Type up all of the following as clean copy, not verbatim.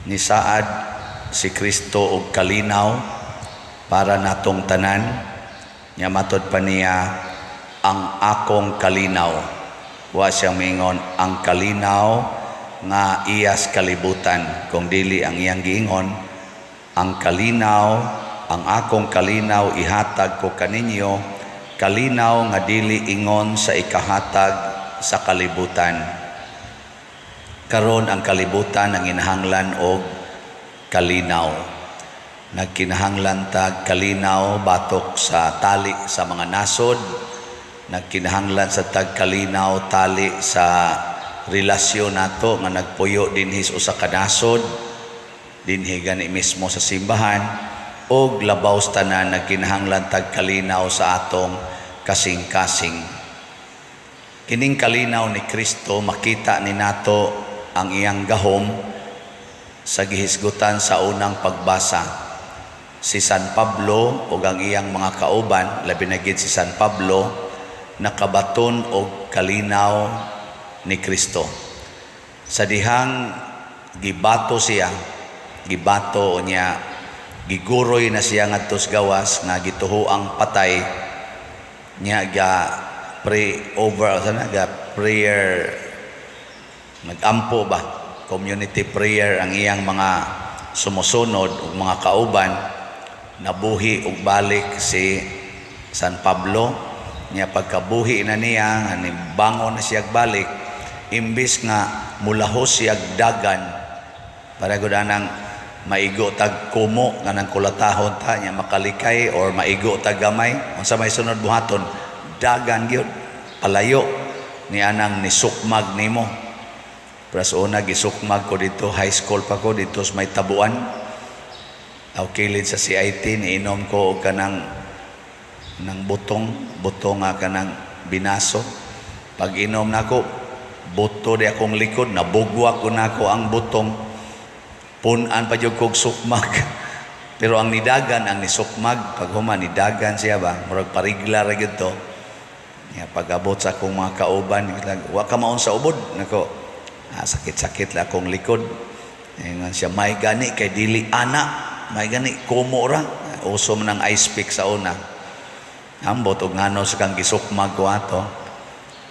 Nisaad si Kristo og kalinaw para natong tanan. Nya matod pa niya, "Ang akong kalinaw." Wa siya mingon, "Ang kalinaw nga iyas kalibutan." Kung dili, ang iyang giingon, "Ang kalinaw, ang akong kalinaw ihatag ko kaninyo, kalinaw nga dili ingon sa ikahatag sa kalibutan." Karon ang kalibutan ang inahanglan og kalinaw. Nagkinahanglan tag kalinaw batok sa tali sa mga nasod, nagkinahanglan sa tag kalinaw tali sa relasyon nato nga nagpuyo dinhi sa usa ka nasod, dinhi gani mismo sa simbahan, og labaw sa tanan, nagkinahanglan tag kalinaw sa atong kasing-kasing. Kining kalinaw ni Kristo, makita ni nato ang iyang gahom sa gihisgutan sa unang pagbasa. Si San Pablo ug ang iyang mga kauban, labi na gid si San Pablo, nakabaton og kalinaw ni Kristo. Sa dihang gibato siya, gibato niya, giguroy na siya ngadto sa gawas nga gituhoang patay niya, ga pray over sana, ga prayer, nagampo ba, community prayer ang iyang mga sumusunod ug mga kauban. Nabuhi ug balik si San Pablo niya. Pagkabuhi na niya, ani bangon na siya balik, imbis nga mulahos siya dagan para gud anang maigo tag kumo nga nang kulatahon ta nya makalikay or maigo tag gamay, unsa may sunod buhaton? Dagan gyud palayo ni anang nisukmag nimo. Pero sa una, gisukmag ko dito, high school pa ko, dito sa may tabuan. Aw kilid sa CIT, niinom ko og kanang ng butong, butong nga kanang binaso. Pag inom nako, buto di akong likod, nabugwak ko nako ang butong. Punan pa jud kog sukmag. Pero ang nidagan, ang nisukmag, pag human, nidagan siya ba, murag parigla ra gyud to. Ya, pag-abot sa akong mga kauban, "Wa ka maon sa ubod?" Nako, "Ah, sakit-sakit la akong likod." Ingon siya, "May gani kay dili ana, may gani kumo ra." Uso man ang ice pick sa una. Ambot og ngano sa kang gisukmag ko ato.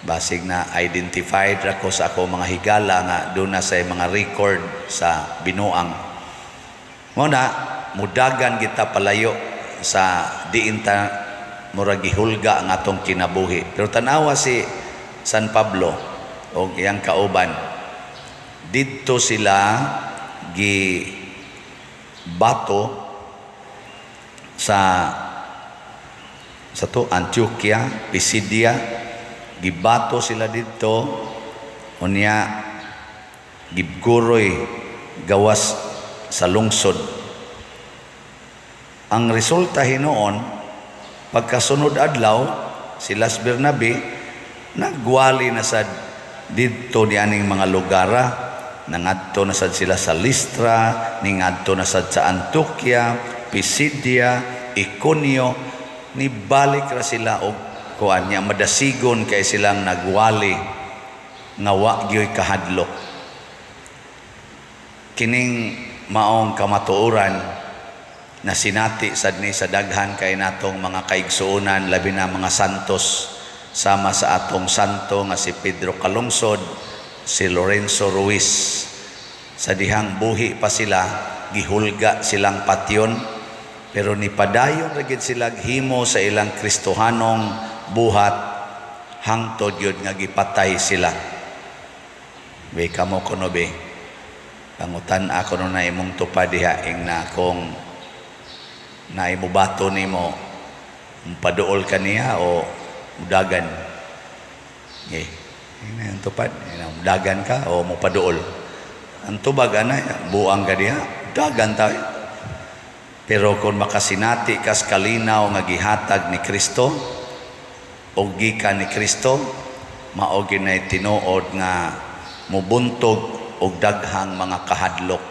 Basig na identified ra ko sa ako mga higala nga doon na sa mga record sa binuang. Mo na mudagan kita palayo sa diin ta murag gihulga ang atong kinabuhi. Pero tanawa si San Pablo og iyang kauban. Didto sila gi bato sa to Antioquia, Pisidia, gibato sila didto, unya giguroy gawas sa lungsod. Ang resulta hinuon, pagkasunod adlaw, sila sa Bernabe nagwali na sad didto ni aning mga lugara. Nangadto na sad sila sa Listra, ningadto na sad sa Antioquia, Pisidia, Iconio, nibalik ra sila og kuan niya, madasigon kay silang nagwali nga wa gyoy kahadlok. Kining maong kamatuoran na sinati sad ni sa daghan kay natong mga kaigsuonan, labi na mga santos, sama sa atong santo nga si Pedro Calungsod, si Lorenzo Ruiz. Sa dihang buhi pa sila, gihulga silang patyon, pero nipadayon ra gid sila himo sa ilang Kristohanong buhat hangtod yun nga gipatay sila. Be kamo kuno be. Pangutan ako no na imong tupad diha ing na kung na imubato nimo, paduol ka niya o mudagan. Eh, yun ang tupad. Yun, mudagan ka o mupaduol. Ang tubag ana, buang ka diha, dagan tayo. Pero kung makasinati kas kalinaw nga gihatag ni Kristo o gikan ni Kristo, mao ginay tinuod nga mubuntog og daghang mga kahadlok.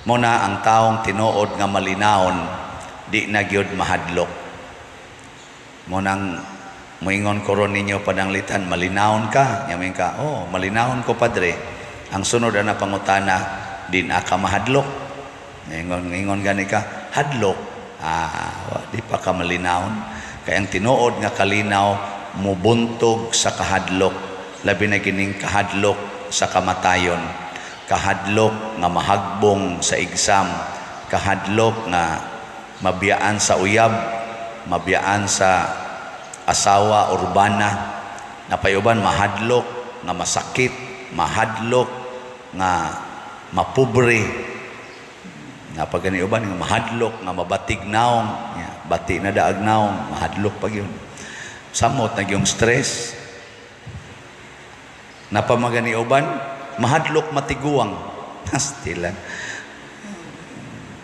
Mo na ang taong tinuod nga malinawon, di na gyud mahadlok. Mo nang moingon ko ron ninyo pananglitan, "Malinawon ka?" Yamin ka, "Oh, malinawon ko, padre." Ang sunod na pangutana, di na ka mahadlok. Ingon ingon gani ka hadlok, ah, di pa ka malinawon. Kay ang tinuod nga kalinaw mubuntog sa kahadlok, labi na kining kahadlok sa kamatayon, kahadlok nga mahagbong sa exam, kahadlok nga mabiyaan sa uyab, mabiyaan sa asawa urbana napayuban, mahadlok nga masakit, mahadlok nga mapobre nga pag uban, nga mahadlok nga mabatig naong. Ya, bati na daag naong, mahadlok pag yun, samot na yung stress. Napamagani uban, mahadlok matiguang. Astilan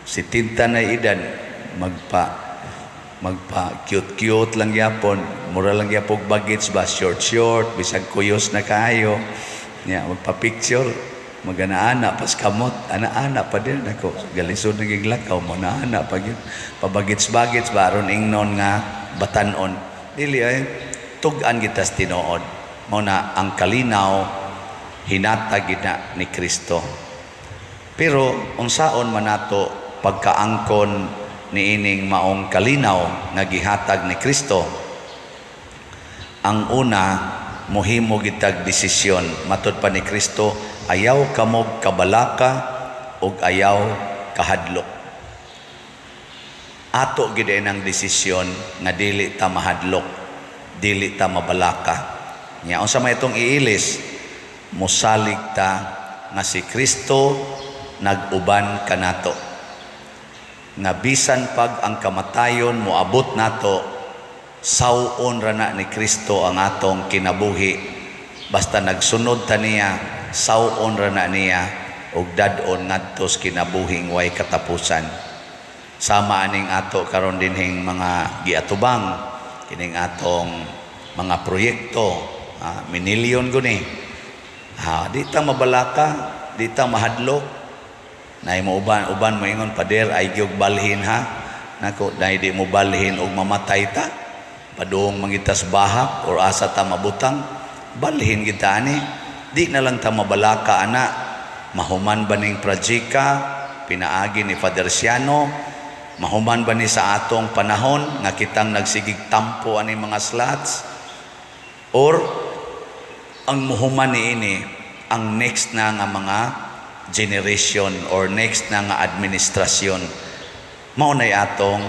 si tinta na edad, magpa magpa cute cute lang gyapon, mura lang gyapon bagits ba, short short, bisag kuyos na kaayo nya, magpa picture, magana-ana pas kamot, ana-ana pa din ako galisod naging lakaw mo na ana pa gyud, pabagits-bagits ba, aron ingnon nga batanon. Dili ay tug-an kita sa tinuod. Mao na ang kalinaw hinatag gid na ni Kristo. Pero unsaon man nato pagkaangkon niining maong kalinaw nga gihatag ni Kristo? Ang una, mohimo gitag desisyon. Matud pa ni Kristo, "Ayaw kamog kabalaka ug ayaw kahadlok." Ato gid ang desisyon nga dili ta mahadlok, dili ta mabalaka. Nya unsa may itong iilis? Mosalig ta nga si Kristo nag-uban kanato, nga bisan pag ang kamatayon moabot nato, saw-on ra na ni Kristo ang atong kinabuhi. Basta nagsunod ta niya, saw-on ra na niya ug dad-on ngadto sa kinabuhing way katapusan. Sama aning ato karon dinhing mga giatubang, kining atong mga proyekto, ah, minilyon guni ha, di ta mabalaka, di ta mahadlok. Nay mo uban uban moingon, "Pader, ay gyud balhin ha." Nako, nay di mo balhin og mamatay ta, padung mangitas bahak or asa ta mabutang, balhin kita ani. Di na lang ta mabalaka ana, mahuman ba ning projeka pinaagi ni Father Siano? Mahuman ba ni sa atong panahon nga kitang nagsigig tampo ani mga slots, or ang muhuman ni ini ang next na nga mga generation or next na nga administrasyon? Mao nay atong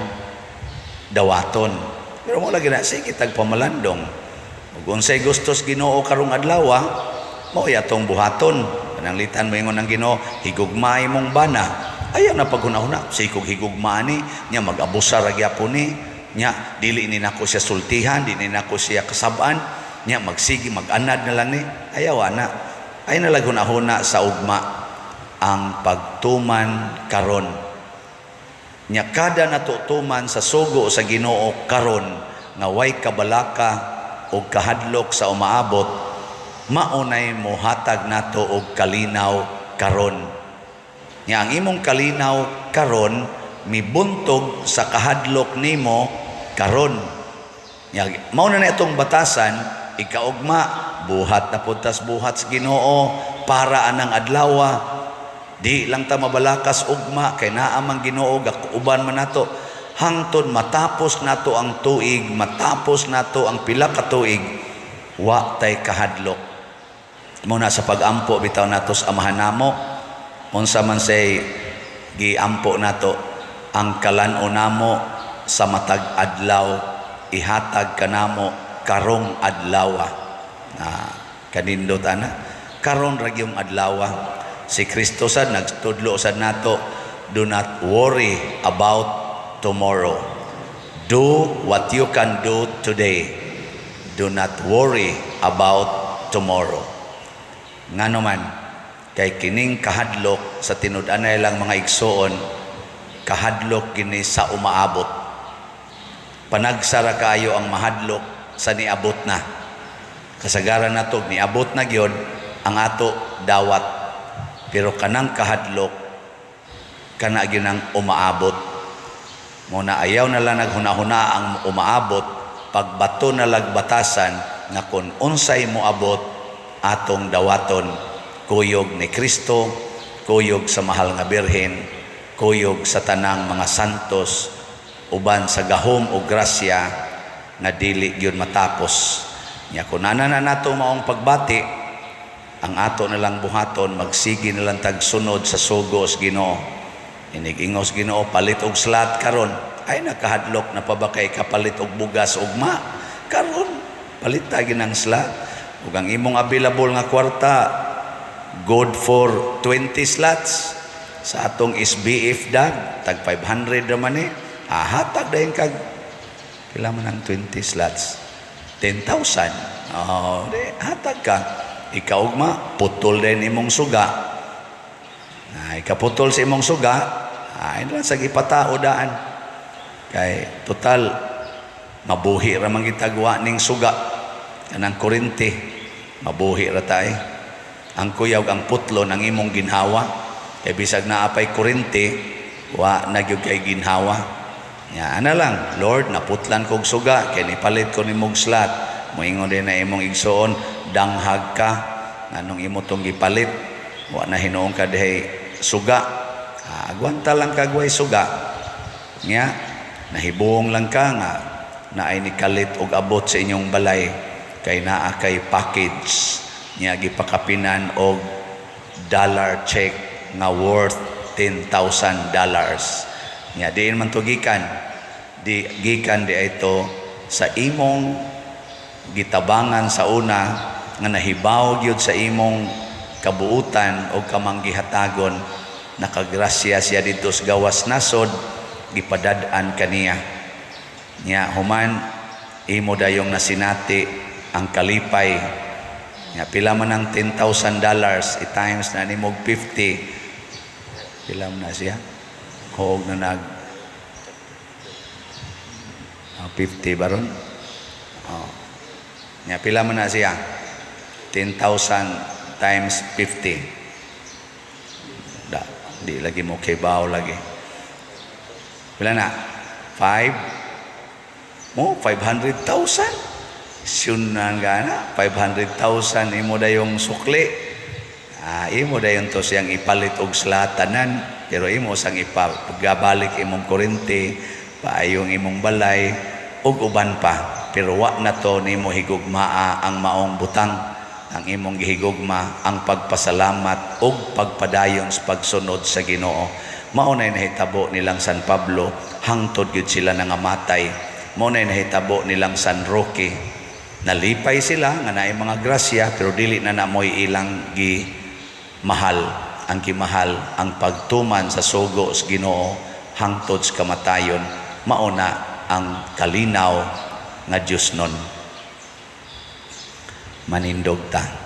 dawaton. Pero mo lagi na sige tag pamalandong ug unsay gustos Ginoo karong adlaw, mao atong buhaton. Pananglitan moingon ang Ginoo, "Higugmaay mong bana." Ayaw na paghuna-huna, sikog higugma ni nya, mag-abusar ra gyapon ni nya, dili ni nako siya sultihan, dili ni nako siya kasab-an nya, magsigi mag-anad na lang ni. Ayaw ana, ay na huna-huna sa ugma, ang pagtuman karon. Nya kada natutuman sa sugo sa Ginoo karon nga way kabalaka o kahadlok sa umaabot, maunay mohatag nato og kalinaw karon. Nya ang imong kalinaw karon mibuntog sa kahadlok nimo karon. Nya mao na itong batasan, ikaugma buhat na pud tas buhat sa Ginoo para anang adlawa. Di lang ta mabalakas ugma kay naa man Ginoo, uban man nato hangtod matapos nato ang tuig, matapos nato ang pila ka tuig, wa tay kahadlok. Muna sa pag-ampo bitaw nato sa Amahan namo, unsa man say giampo nato? "Ang kalan-on namo sa matag adlaw ihatag kanamo karong adlaw." Na kanindot ana, karon ra gyung adlaw. Si Kristo sad nagtudlo sad nato, "Do not worry about tomorrow. Do what you can do today. Do not worry about tomorrow." Ngano man? Kay kining kahadlok sa tinud-anay lang, mga igsuon, kahadlok kini sa umaabot. Panagsara kayo ang mahadlok sa niabot na. Kasagaran nato niabot na gyud ang ato dawat, pero kanang kahadlok kana gyud ang umaabot. Mo na ayaw na lang naghuna-huna ang umaabot, pagbato na lagbatasan nga kung unsay moabot, atong dawaton kuyog ni Kristo. Kuyog sa mahal nga Birhen, kuyog sa tanang mga santos, uban sa gahom o grasya nga dili gyud matapos. Nya kun ana na nato maong pagbati, ang ato na lang buhaton, magsige na lang tag sunod sa sugo sa Ginoo. Inig ingos Ginoo, "Palit og slot karon." Ay, nakahadlok na pa ba kay kapalit og bugas ugma? Karon palit ta ginang slot. Ug ang imong available nga kwarta good for 20 slots sa atong SBF dag, tag 500 naman eh. Hatag dayon kag pila man ang 20 slots? 10,000. Oh, di hatag ka. Ikaw ugma putol din imong suga. Ay, kaputol sa imong suga, ay lang sa gipatao daan. Kay total mabuhi ra man gitagwa ning suga, kanang kurente, mabuhi ra tay. Ang kuyaw ang putlo ng imong ginhawa, kay bisag naa pay kurente, wa na gyud kay ginhawa. Ya, ana lang, "Lord, naputlan kog suga kay nipalit ko nimog slot." Moingon din na imong igsoon, "Danghag ka, nganong imo tong gipalit? Wa na hinuon ka dihay suga." Ah, agwanta lang kag way suga. Nya, nahibuong lang ka nga naay nikalit og abot sa inyong balay kay naa kay package niya, gipakapinan og dollar check nga worth $10,000. Nya diin man to gikan? Di gikan di ito sa imong gitabangan sa una nga nahibaw gyud sa imong kabuutan o kamanggihatagon. Nakagrasya siya didto sa gawas nasod, gipadad-an kaniya. Nya human imo dayong nasinati ang kalipay. Nya pila man ang $10,000, i-times na nimo og 50, pila man na siya? Huog na nag 50 baron. Oh. Nya pila man na siya? 10,000 times 50. Da, di lagi mo kibaw lagi. Pila na? 5 mo 500,000. Syunan ka na, 500,000 imo dayong sukli. Ah, imo dayon to siyang ipalit og slatanan, pero imo sang ipagabalik imong kurente, paayong imong balay ug uban pa. Pero wa na to nimo higugmaa ang maong butang. Ang imong gihigugma ang pagpasalamat ug pagpadayon sa pagsunod sa Ginoo. Mao nay nahitabo nilang San Pablo, hangtod gyud sila nangamatay. Mao nay nahitabo nilang San Roque. Nalipay sila nga naay mga grasya, pero dili na namoy ilang gi mahal. Ang gimahal ang pagtuman sa sugo sa Ginoo hangtod sa kamatayon. Mao na ang kalinaw nga Dios nun. Manindog ta.